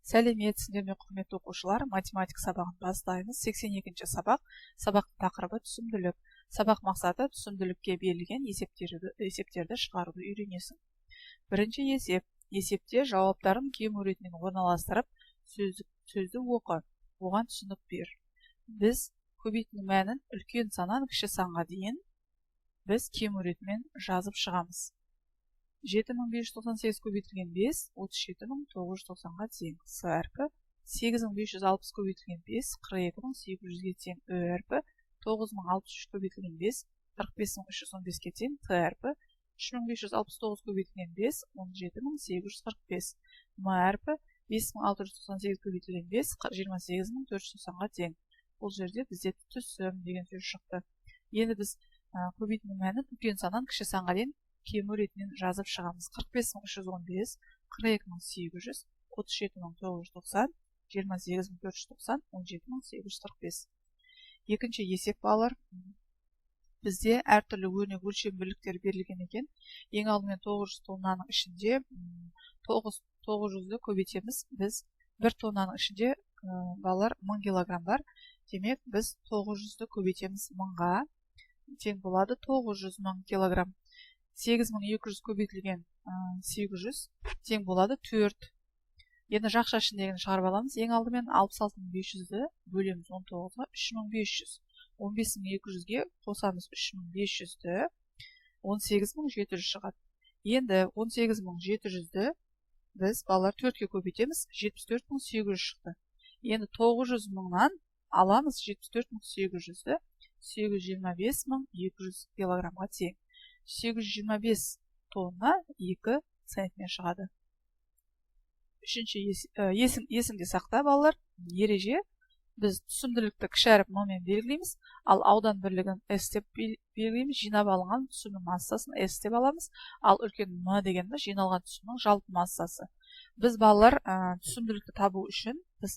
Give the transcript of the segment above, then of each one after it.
Сәлеметсіңдер ме, құрметті оқушылар! Математика сабағын бастаймыз. 82-ші сабақ. Сабақтың тақырыбы: түсімділік. Сабақ мақсаты: түсімділікке берілген есептерді шығаруды үйренесің. Бірінші есеп. Есепте жауаптарын кему ретімен орналастырып, сөзді оқы, оған түсінік бер. Біз көбейтудің мәнін үлкен саннан кіші санға дейін біз кему ретімен жазып шығамыз. 7598 көбейтілген 5, 37990-ға тең. С әрпі. 8560 көбейтілген 5, 42800-ге тең. Ү әрпі. 9063 көбейтілген 5, 45315-ке тең. Т әрпі. 3569 көбейтілген 5, 17845. М әрпі. 5698 көбейтілген 5, 28490-ға тең. Бұл жерде бізде түсім деген сөз шықты. Енді біз көбейтудің мәнін үлкен саннан кіші санға дейін кему ретінен жазып шығамыз. 45315, 42800, 37990, 28490, 17845. Екінші есеп, балалар. Бізде әртүрлі өрнек өлшем бірліктері берілген екен. Ең алдымен 900 тоннаның ішінде 900-ді көбейтеміз. Біз 1 тоннаның ішінде, балалар, 1000 килограмм бар. Демек, біз 900-ді көбейтеміз 1000-ға, тең болады 900 мың килограмм. 8200 көбейтілген 800 тең болады 4. Енді жақша ішіндегіні шығарып аламыз. Ең алдымен 66500-ді бөлеміз 19-ға, 3500. 15200-ге қосамыз 3500-ді, 18700 шығады. Енді 18700-ді біз, балалар, 4-ке көбейтеміз, 74800 шықты. Енді 900 мыңнан аламыз 74800-ді, 825200 килограммға тең. 825 тонна 2 центнер шығады. Үшінші, есіңде сақта, балалар, ереже: біз түсімділікті кіші әріп м-мен белгілейміз, ал аудан бірлігін с деп белгілейміз. Жинап алынған түсімнің массасын с деп аламыз, ал үлкен м дегеніміз жиналған түсімнің жалпы массасы. Біз, балалар, түсімділікті табу үшін біз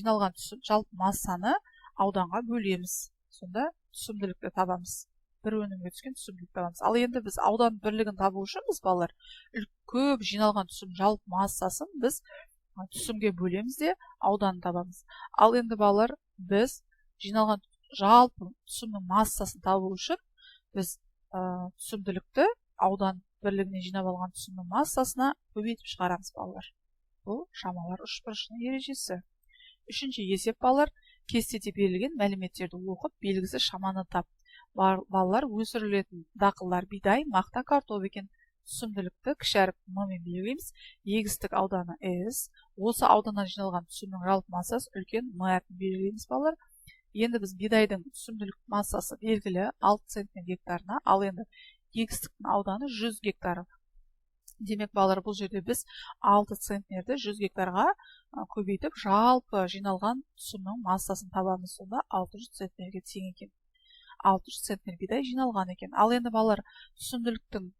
жиналған түсім жалпы массаны ауданға бөлеміз, сонда түсімділікті табамыз, бір өнімге түскен түсімділікті табамыз. Ал енді біз аудан бірлігін табу үшін біз, балалар, көп жиналған түсім жалпы массасын біз түсімге бөлеміз де, ауданын табамыз. Ал енді, балалар, біз жиналған жалпы түсімнің массасын табу үшін біз түсімділікті аудан бірлігінен жинап алған түсімнің массасына көбейтіп шығарамыз, балалар. Бұл шамалар үшбұрышының ережесі. Үшінші есеп, балалар. Кестеде берілген мәліметтерді оқып, белгісіз шаманы тап. Балалар, өсірілетін дақылдар бидай, мақта, картоп екен. Түсімділікті кіші әріп м-мен белгілейміз. Егістік ауданы с. Осы ауданнан жиналған түсімнің жалпы массасы үлкен м әрпін белгілейміз, балалар. Енді біз бидайдың түсімділік массасы белгілі, 6 центнер гектарына. Ал енді егістіктің ауданы 100 гектар. Демек, балалар, бұл жерде біз 6 центнерді 100 гектарға көбейтіп, жалпы жиналған түсімнің массасын табамыз. Сонда 600 центнерге тең екен. 600 центнер бидай жиналған екен. Ал енді, балалар, түсімділіктің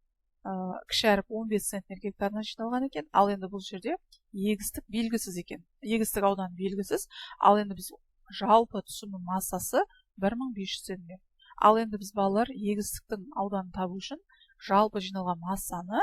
кіші әріп 15 центнер гектарына жиналған екен. Ал енді бұл жерде егістік белгісіз екен. Егістік ауданы белгісіз. Ал енді біз жалпы түсімнің массасы 1500 центнер. Ал енді біз, балалар, егістіктің ауданын табу үшін жалпы жиналған массаны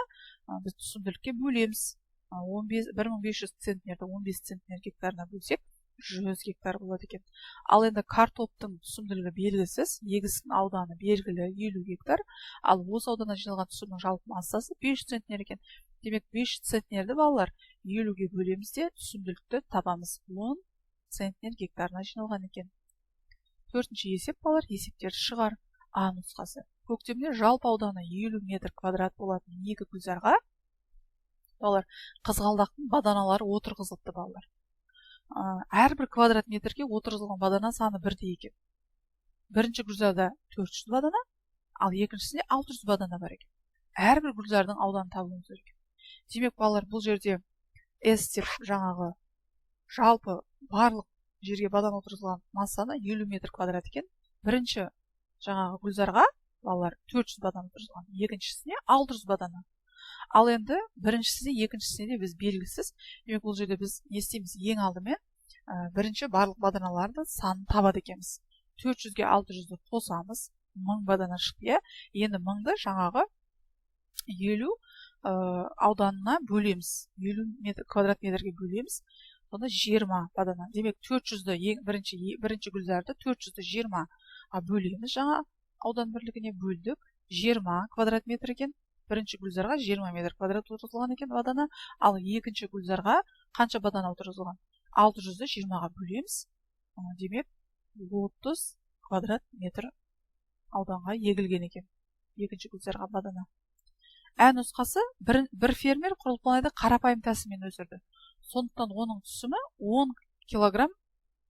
біз түсімділікке бөлеміз. 15, 1500 центнерді 15 центнер гектарына бөлсек, 100 гектар болады екен. Ал енді картоптың түсімділігі белгісіз, егістің ауданы белгілі, 50 гектар. Ал осы ауданнан жиналған түсімнің жалпы массасы 500 центнер екен. Демек, 500 центнерді, балалар, 50-ге бөлеміз де, түсімділікті табамыз. 10 центнер гектарына жиналған екен. Төртінші есеп, балалар, есептерді шығар. А нұсқасы. Көктемде жалпы ауданы 50 метр квадрат болатын екі гүлзарға, балалар, қызғалдақтың баданалары отырғызылыпты, балалар. Әрбір квадрат метрге отырғызылған бадана саны бірдей екен. Бірінші гүлзарда 400 бадана, ал екіншісінде 600 бадана бар екен. Әрбір гүлзардың ауданын табуымыз керек. Демек, балалар, бұл жерде S деп жаңағы жалпы барлық жерге бадана отырғызылған массаны 50 метр квадрат екен. Бірінші жаңағы гүлзарға, балалар, 400 бадана отырғызылған, екіншісіне 600 бадана. Ал енді біріншісіне, екіншісіне де біз белгісіз. Демек, бұл жерде біз не істейміз? Ең алдымен бірінші барлық баданалардың санын табады екенбіз. 400-ге 600-ді қосамыз, 1000 бадана шықты, иә. Енді 1000-ды жаңағы 50 ауданына бөлеміз. 50 метр квадрат метрге бөлеміз. Сонда 20 бадана. Демек 400-ді бірінші гүлзарды 400-ді 20-ға бөлеміз, жаңа аудан бірлігіне бөлдік. 20 квадрат метр екен. Бірінші гүлзарға 20 метр квадрат отырғызылған екен бадана. Ал екінші гүлзарға қанша бадана отырғызылған? 600-ді 20-ға бөлеміз. Демек 30 квадрат метр ауданға егілген екен екінші гүлзарға бадана. Ә нұсқасы бір фермер құлпынайды қарапайым тәсілмен өсірді. Сондықтан оның түсімі 10 килограмм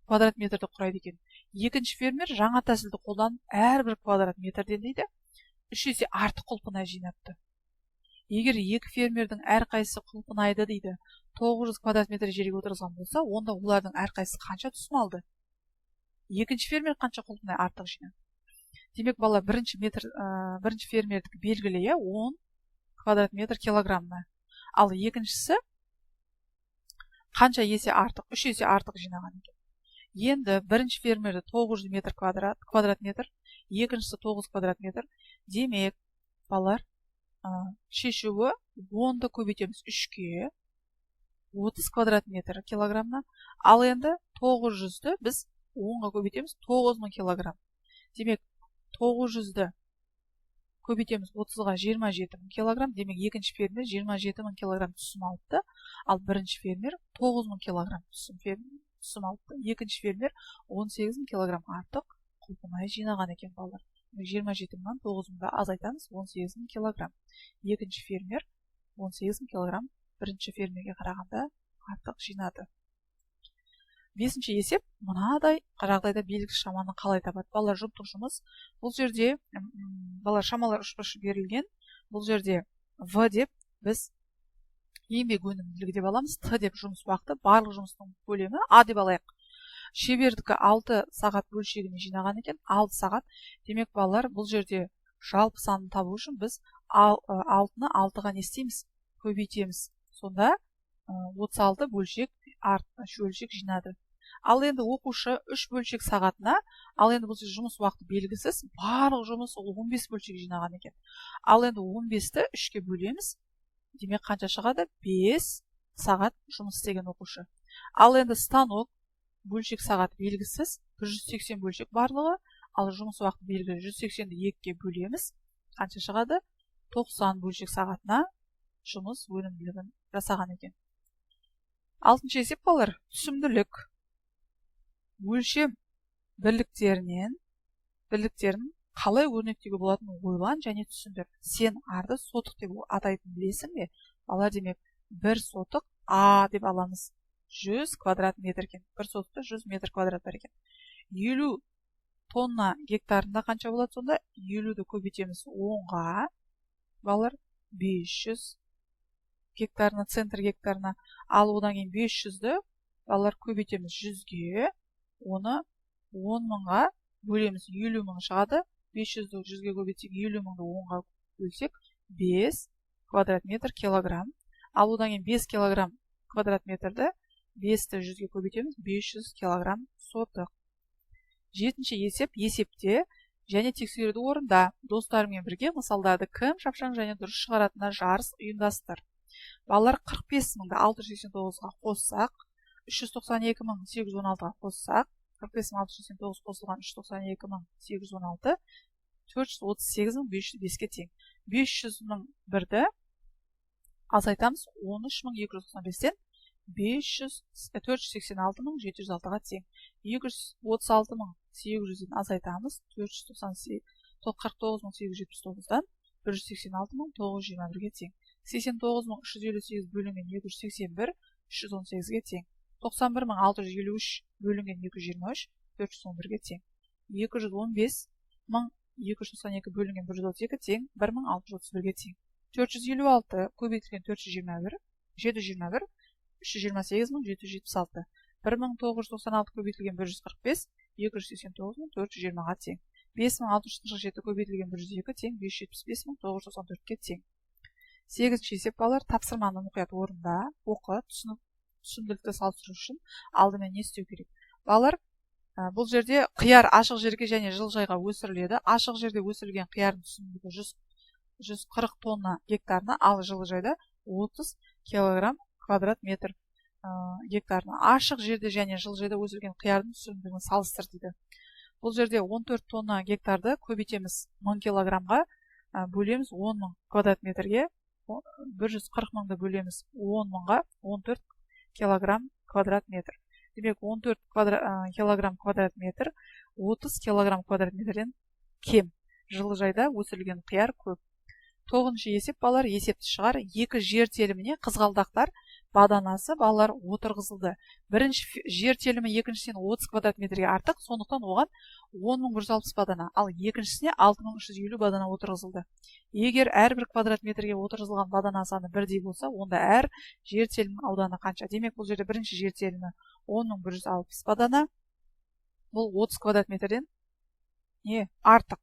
квадрат метрді құрайды екен. Екінші фермер жаңа тәсілді қолданып әрбір квадрат метрден дейді 3 есе артық құлпынай жинапты. Егер екі фермердің әрқайсысы құлпынайды дейді 900 квадрат метр жерге отырғызған болса, онда олардың әрқайсысы қанша түсім алды? Екінші фермер қанша құлпынай артық жинады? Демек, бала бірінші фермердікі белгілі, 10 квадрат метр килограммна. Ал екіншісі қанша есе артық? 3 есе артық жинаған екен. Енді бірінші фермерді 900 метр квадрат метр, екіншісі 9 квадрат метр. Демек, балалар, шешуі 10-ды көбейтеміз 3-ке, 30 квадрат метр килограммна. Ал енді 900-ді біз 10-ға көбейтеміз, 9000 килограмм. Демек, 900-ді көбейтеміз 30-ға 27 мың килограмм. Демек, екінші фермер 27 мың килограмм түсім алыпты. Ал бірінші фермер 9 мың килограмм түсім алыпты. Екінші фермер 18 мың килограмм артық құлпынай жинаған екен, балалар. 27 мыңнан 9 мыңды азайтамыз, 18 мың килограмм. Екінші фермер 18 мың килограмм бірінші фермерге қарағанда артық жинады. Бесінші есеп мынадай жағдайда белгісіз шаманы қалай табады? Балалар, жұптық жұмыс. Бұл жерде балалар шамалар үшбұрышы берілген. Бұл жерде В деп біз еңбек өнімділігі деп аламыз, Т деп жұмыс уақыты, барлық жұмыстың көлемі, А деп алайық. Шебердікі 6 сағат бөлшегіне жинаған екен, 6 сағат. Демек, балалар, бұл жерде жалпы санын табу үшін біз 6-ны 6-ға не істейміз? Көбейтеміз. Сонда 36 бөлшек бөлшек жинады. Ал енді оқушы 3 бөлшек сағатына, ал енді бұл жұмыс уақыты белгісіз, барлық жұмыс ол 15 бөлшек жинаған екен. Ал енді 15-ті 3-ке бөлеміз. Демек, қанша шығады? 5 сағат жұмыс істеген оқушы. Ал енді станок бөлшек сағат белгісіз, 180 бөлшек барлығы, ал жұмыс уақыты белгілі, 180-ді 2-ге бөлеміз. Қанша шығады? 90 бөлшек сағатына жұмыс өнімділігін жасаған екен. Алтыншы есеп, балалар, түсімділік. Өлшем бірліктерін қалай өрнектеуге болатынын ойлан және түсіндір. Сен арды сотық деп атайтынын білесің бе? Балалар, демек, бір сотық А деп аламыз. 100 квадрат метр екен. Бір сотықта 100 метр квадрат бар екен. 50 тонна гектарында қанша болады сонда? 50-ді көбейтеміз 10-ға. Балалар, 500 гектарына, центр гектарына. Ал одан кейін 500-ді балалар көбейтеміз 100-ге. Оны 10 мыңға бөлеміз, 50 мың шығады. 500-ді 100-ге көбейтсек, 50 мыңды 10-ға бөлсек, 5 квадрат метр килограмм. Ал одан кейін 5 килограмм квадрат метрді 5-ті 100-ге көбейтеміз, 500 килограмм сотық. Жетінші есеп, есепте және тексеруді орында. Достарыңмен бірге мысалдарды кім шапшаң және дұрыс шығаратынына жарыс ұйымдастыр. Балалар, 45 мыңды 689-ға қоссақ, 392 816-ға қоссақ, 45 689 қосылған 392 816 438 505-ке тең. 500 мың бірді азайтамыз 13 295-тен 486 706-ға тең. 236 800-ден азайтамыз 449 879-дан 186 921-ге тең. 89 358 бөлінген 281 318-ге тең. 91 653 бөлінген 223 411-ге тең. 215 292 бөлінген 132 тең 1631-ге тең. 456 көбейтілген 421 721 328 776. 1996 көбейтілген 145 289 420-ға тең. 5647 көбейтілген 102 тең 575 994-ке тең. Сегізінші есеп, балалар, тапсырманы мұқият орында, оқы, түсімділікті салыстыру үшін алдымен не істеу керек? Балалар, бұл жерде қияр ашық жерге және жылыжайға өсіріледі. Ашық жерде өсірілген қиярдың түсімділігі 140 тонна гектарына, ал жылыжайда 30 килограмм квадрат метр. Гектарына. Ашық жерде және жылыжайда өсірілген қиярдың түсімділігін салыстыр дейді. Бұл жерде 14 тонна гектарды көбейтеміз 1000 килограммға, бөлеміз 10 мың квадрат метрге, 140 мыңды бөлеміз 10 мыңға, 14 килограмм квадрат метр. Демек, 14 килограмм квадрат метр 30 килограмм квадрат метрден кем. Жылыжайда өсірілген қияр көп. Тоғызыншы есеп, балалар, есепті шығар. Екі жер теліміне қызғалдақтар баданасы, балалар, отырғызылды. Бірінші жер телімі екіншісінен 30 квадрат метрге артық, сондықтан оған 10 160 бадана, ал екіншісіне 6350 бадана отырғызылды. Егер әрбір квадрат метрге отырғызылған бадана саны бірдей болса, онда әр жер телімінің ауданы қанша? Демек, бұл жерде бірінші жер телімі 10 160 бадана, бұл 30 квадрат метрден не артық.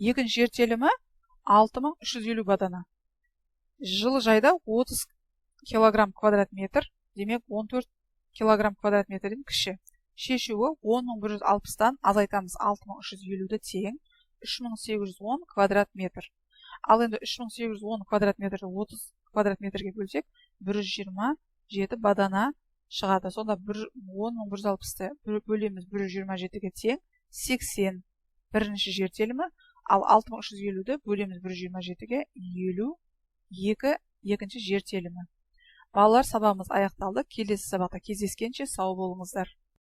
Екінші жер телімі 6350 бадана, жылыжайда 30 килограмм квадрат метр, демек, 14 килограмм квадрат метрден кіші. Шешуі: 10 160-тан азайтамыз 6350-ді, тең 3810 квадрат метр. Ал енді 3810 квадрат метрді 30 квадрат метрге бөлсек, 127 бадана шығады. Сонда 10 160-ты бөлеміз 127-ге, тең 80 бірінші жер телімі, ал 6350-ді бөлеміз 127-ге, 52 екінші жер телімі. Балалар, сабағымыз аяқталды. Келесі сабақта кездескенше сау болыңыздар.